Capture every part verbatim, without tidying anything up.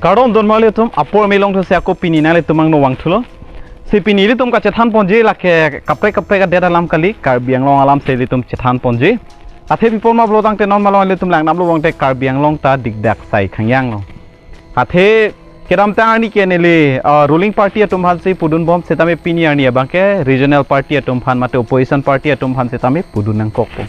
Kardom don marli atum, apor me longthu si ako pini nanglitum angno vangthulo. Si pini ilitum kachethan ponji lake kaprek kaprek adet alam kali, Karbi Anglong alam si ilitum chethan ponji. Athe bipor ma pulo tangte non malom ilitum langdamlo bangte Karbi Anglong ta dikdak sai khangjanglo. Athe kedamtang arni ke neli, ah, ruling party atum aphan si pudun bom setame pini arni abangke regional party atum aphan mate opposition party atum aphan setame pudun nangkokpo.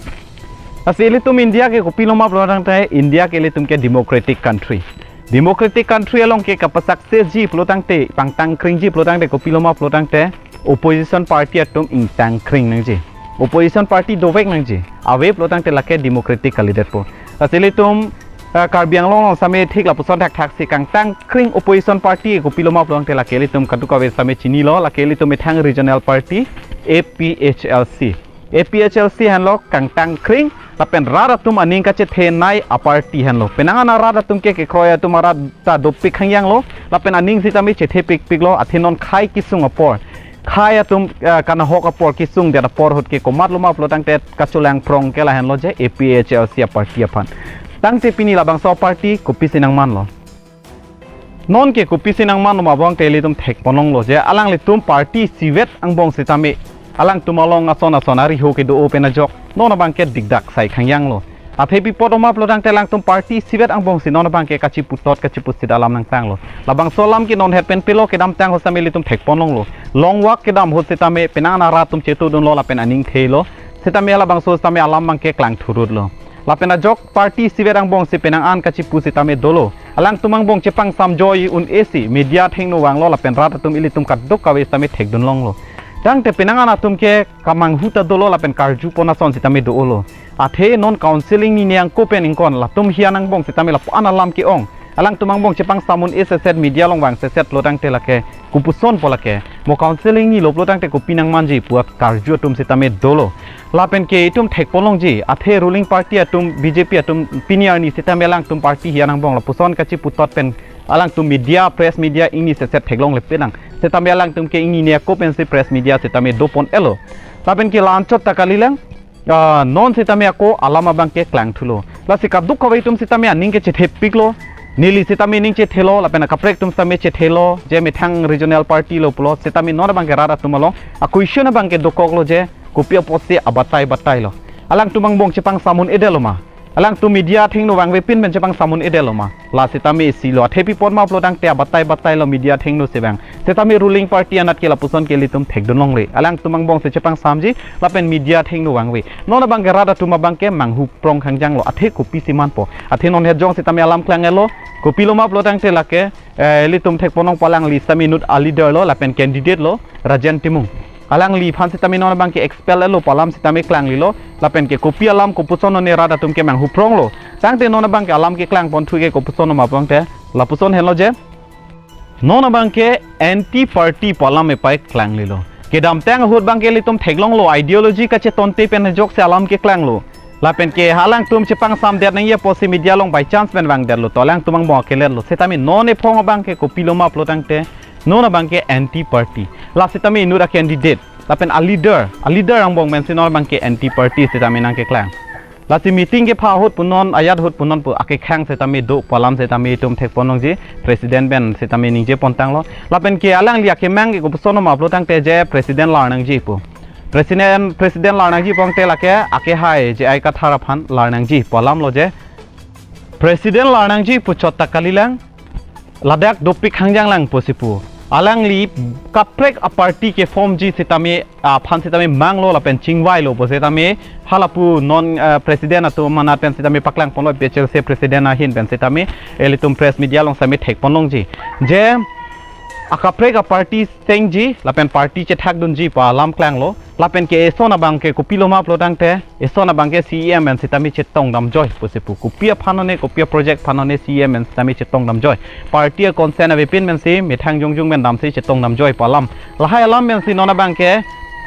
Lasi ilitum India ke kopilo ma pulo tangte India ke ilitum ke democratic country. Democratic country along ke kapasuccess ji pulo tangte, pangtangkring ji pulo tangte, kopilo ma pulo tangte opposition party atum ingtangkring nangji. Opposition party dovek nangji. Ave pulo tangte lake democratic kalidetpo. Lasi ilitum, ah, Karbi Anglong along setame thik lapuson thakthak si kangtangkring opposition party kopilo ma pulo tangte lake ilitum kadokave setame chinilo, lake ilitum methang regional party A P H L C. A P H L C henlo kangtangkring lapen rat atum aning kachethenei a-party henlo. Penang an arat atum ke kekroi atum arat ta dopik khangjanglo lapen aning setame chethepikpiklo, athe non khei kesung apor, khei atum, eh, kanahok apor kesung det apor ahut ke komatlo ma pulo tangte kacholang prong ke lahenlo je A P H L C a-party aphan. Tangte pini labangso party kopisi nangmanlo? Non ke kopisi nangmanlo ma bangte ilitum thekponlonglo je alanglitum party isivet angbong setame alangtum along ason ason ariho kedo-o pen ajok non abangke dikdak sai khangjanglo. Athe bipor ma pulo tangte alangtum party isivet angbong si non abangke kachiputot kachipusit alam nangtanglo. Labangso alam ke non het pen pilo, kedamtang ahut setame ilitum thekponlonglo. Long walk kedam ahut setame penang an arat atum chetudunlo lapen aning thelo. Setame labangso setame alam abangke klangthurutlo. Lapen ajok party isivet angbong si penang an kachipu setame dolo. Alangtum angbong chepangsam joi un-e si media athengno vanglo lapen rat atum ilitum kadokave setame thekdunlonglo. Tangte penang an atum ke kamanghu ta dolo lapen karjupon ason setame do-olo. Athe non council ingni ne angko pen ingkon latum hian angbong setame lapu-an alam ke-ong. Alangtum angbong chepangsam un-e seset, media along vang seset pulo tangte lake kopusonpo lake. Mo council ingnilo pulo tangte kopi nangmanji pu akarju atum setame dolo. Lapen ke itum thekponlongji, athe ruling party atum B J P atum pini arni setame alangtum party hian angbong lapuson kachiputot pen alangtum media, press media ingni seset theklongle penang. Setame alangtum ke ingni ne ako pensi press media setame dopon-elo. Lapen ke la-anchot ta kalilang, ah, non setame ako alam abangke klangthulo. Lasi kadokave atum setame aning ke chethepiklo. Neli setame ning chethelo, lapen akaprek atum setame chethelo, je methang regional party lo pulo, setame non abangke rat atum along a-question abangke dokoklo je, kopi apotsi abatai batailo. Alangtum angbong chepangsam un-edetlo ma? Alangtum media athengno vangvepin pen chepangsam un-edetlo ma? La setame isilo, athe bipor ma pulo tangte abatai batailo media athengno si vang. Setame ruling party anat ke lapuson ke ilitum thekdunlongle. Alangtum angbong si chepangsamji, lapen media athengno vangve. Non abangke rat atum abangke manghu prong khangjanglo, athe kopisi manpo? Athe non het jong setame alam klang-etlo, kopilo ma pulo tangte lake, eh, ilitum thekponlongpo alangli setame inut a-leader lo, lapen candidate lo, Rajen Timung. Alangliphan setame non abangke expel-etlo pu alam setame klanglelo, lapen ke kopi alam kopuson non ne rat atum ke manghu pronglo. Tangte non abangke alam keklangponthu ke kopuson ma pulo tangte, lapuson henlo je, non abangke anti party pu alam epai klanglelo. Kedamtang ahut abangke ilitum theklonglo, ideology kachetonte pen ajoksi alam keklanglo. Lapen ke alangtum chepangsamdet nangji apotsi media along by chance pen vangdetlo, to alangtum angbong akeletlo. Setame non ephong abangke kopilo ma pulo tangte, non abangke anti party. La setame inut a-candidate, lapen a-leader, a-leader angbong pensi non abangke anti party setame nangkeklang. Lasi meeting kepha ahut punon, ajat ahut punon pu akekhang setame do pu alam setame itum thekponlongji, president pen setame ningjepontanglo. Lapen ke alangli akemang ke kopuson ma pulo tangte je president lar nangji pu. President, president lar nangji pu tangte lake akehai J I Kathar aphan lar nangji pu alamlo je. President lar nangji pu chot ta kalilang, ladak dopik khangjanglang pusi pu. Alangli kaprek a-party ke-formji setame, aphan setame manglo lapen chingvailo pu setame halapu non, eh, president atum anat pen setame paklangponlo, A P H L C president ahin pen setame ilitum press media along setame thekponlongji. Je akaprek a-party chengji lapen party chethakdunji pu alam klanglo. Lapen ke eson abangke kopilo ma pulo tangte, eson abangke C E M pen setame chetongdamjoi pusi pu. Kopi aphan one, kopi a-project aphan one C E M pen setame chetongdamjoi. Party a-consent avepin pensi methang jongjung pen damsi chetongdamjoi pu alam. Lahai alam pensi non abangke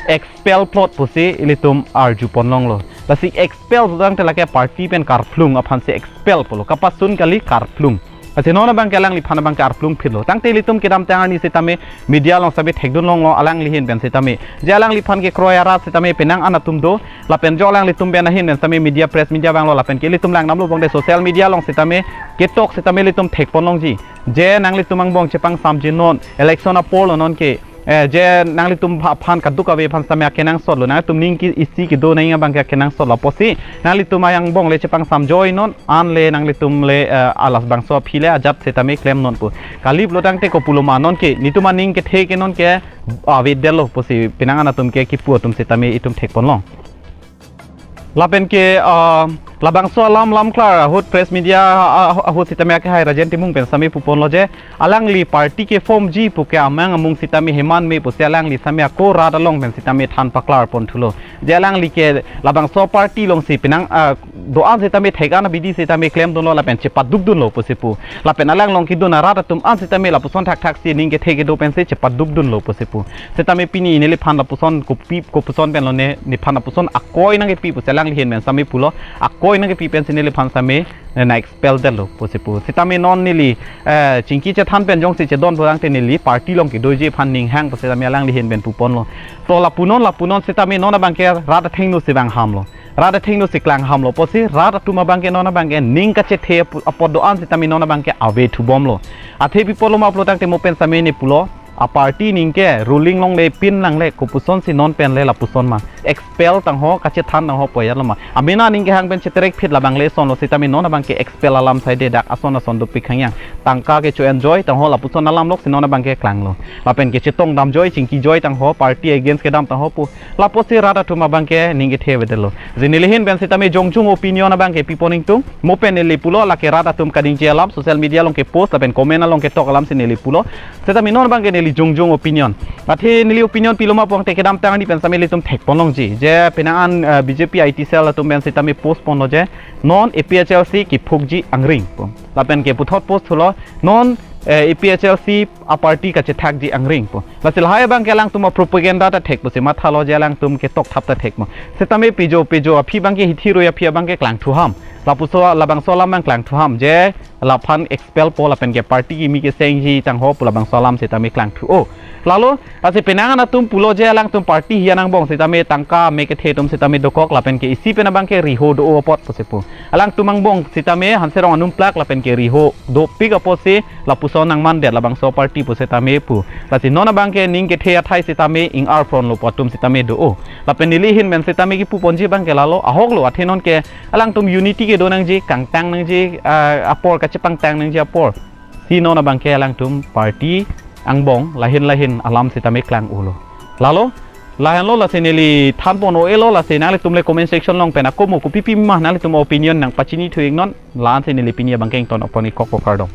expel plot pusi ilitum arjuponlonglo. Lasi expel pu tangte lake party pen karplung aphansi expel pulo. Kapasun kali, karplung. Lasi non abangke alangliphan abangke arplung phitlo. Tangte ilitum kedamtang arni sitame media along sitame thekdun longlo alangli ahin pen sitame. Je alangliphan kekroi arat sitame penang an atum do. Lapen jo alanglitum pen ahin pen sitame media, press media vanglo lapen ke ilitum langdamlo bonde social media along sitame ketok sitame ilitum thekpon longji. Je nanglitum angbong chepangsamji non election apor lo non ke. Eh, je nanglitum pha-, aphan kadokave aphan sitame akenangsot lo, nanglitum ning ke isi kedo nangji abangke akenangsot lo apotsi nanglitum angbong le chepangsam joi non, an le nanglitum le, eh, labangso aphi le ajat sitame klem non pu. Kaliplo tangte kopulo ma non ke, netum aning kethe ke non ke, ah, avedetlo pusi penang an atum ke kipu atum sitame itum thekpon long. Lapen ke, ah, labangso alam lamklar ahut press media, ah, ahut sitame akehai Rajen Timung pen sitame puponlo je, alangli party ke form ji pu ke amang amung sitame heman me pusi alangli sitame ako rat along pen sitame than paklar pon thulo. Je alangli ke labangso party alongsi penang, ah, do-an sitame thek-an abidi sitame klemdunlo lapen chepadukdunlo pusi pu. Lapen alang along kedun arat atum an sitame lapuson thakthak si ning kethe kedo pensi chepadukdunlo pusi pu. Sitame pini neliphan lapuson kopi kopuson pen lone, nephan lapuson akoi nangkepi pusi alangli ahin pen sitame pulo, akoi nangkepi pensi neliphan sitame, eh, nang-expel detlo pusi pu. Sitame non neli, eh, chingki chethan pen jongsi chedon pulangte neli party along kedoji aphan ning hang pusi sitame alangli ahin pen puponlo. To lapu non, lapu non sitame non abangke rat athengno si vang hamlo. Rat athengno si klang hamlo pusi rat atum abangke non abangke ning kachethe apu-, apot do-an sitame non abangke ave thubomlo. Athe pi apotlo ma pulotangte mo pen sitame ne pulo, a party ning ke ruling along le pin lang le kopuson si non pen le lapuson ma. Expel tangho, kachethan tangho pu ajatlo ma. Amena ning kehang pen cheterek phit labang le asonlo sitame non abangke expel alam saide dak ason ason dopik hangyang. Tangka kecho-enjoy tangho lapuson alam lok si non abangke klanglo. Lapen kechetong damjoi, chingkijoi tangho, party against kedam tangho pu. Lapusi rat atum abangke ning kethe avedetlo. Je neli ahin pen sitame jongjung opinion abangke pipon ingtung. Mo pen neli pulo lake rat atum kaningje alam, social media along kepost lapen comment along ketok alam si neli pulo. Sitame non abangke neli jongjung opinion. Athe neli opinion pilo ma pulangte kedamtang arni pen sitame ilitum thekpon longji. Je penang an, eh, B J P I T cell atum pen sitame post ponlo je, non A P H L C kephukji angring pu. Lapen ke puthot post thulo, non, eh, A P H L C a party kachethakji angring pu. Lasi lahai abangke alangtum a propaganda ta thek pusi mathalo je alangtum ketok thap ta thek mo. Sitame pijo pijo aphi abangke hithi roi aphi abangke klangthu ham. Lapuson labangso alam abang klangthu ham je laphan expel po lapen ke party kimi kesengji tangho pu labangso alam sitame klangthu-o. Lalo, lasi penang an atum pulo je alangtum party hian angbong sitame tangka me kethe atum sitame dokok lapen ke isi pen abangke riho do-o apot pusi pu. Alangtum angbong sitame Hanserong anumplak lapen ke riho dopik apotsi lapuson nangmandet labangso party pu sitame pu. Lasi non abangke ning kethe athai sitame ing-arphonlo pu atum sitame do-o. Lapen neli ahin pen sitame kipuponji abangke lalo ahoklo, athe non ke alangtum unity kedo nangji, kangtang nangji, ah, apor, kachepangtang nangji apor si non abangke alangtum party angbong lahin lahin alam sitame klang-olo. Lalo, lahenlo, lasi neli thanpon o-elo, lasi nanglitum le comment section along pen ako mo kopi pima nanglitum opinion nangpachini thu-ik non, la-an si neli pini abangke ington-ok pon-ik, kok kok kardom.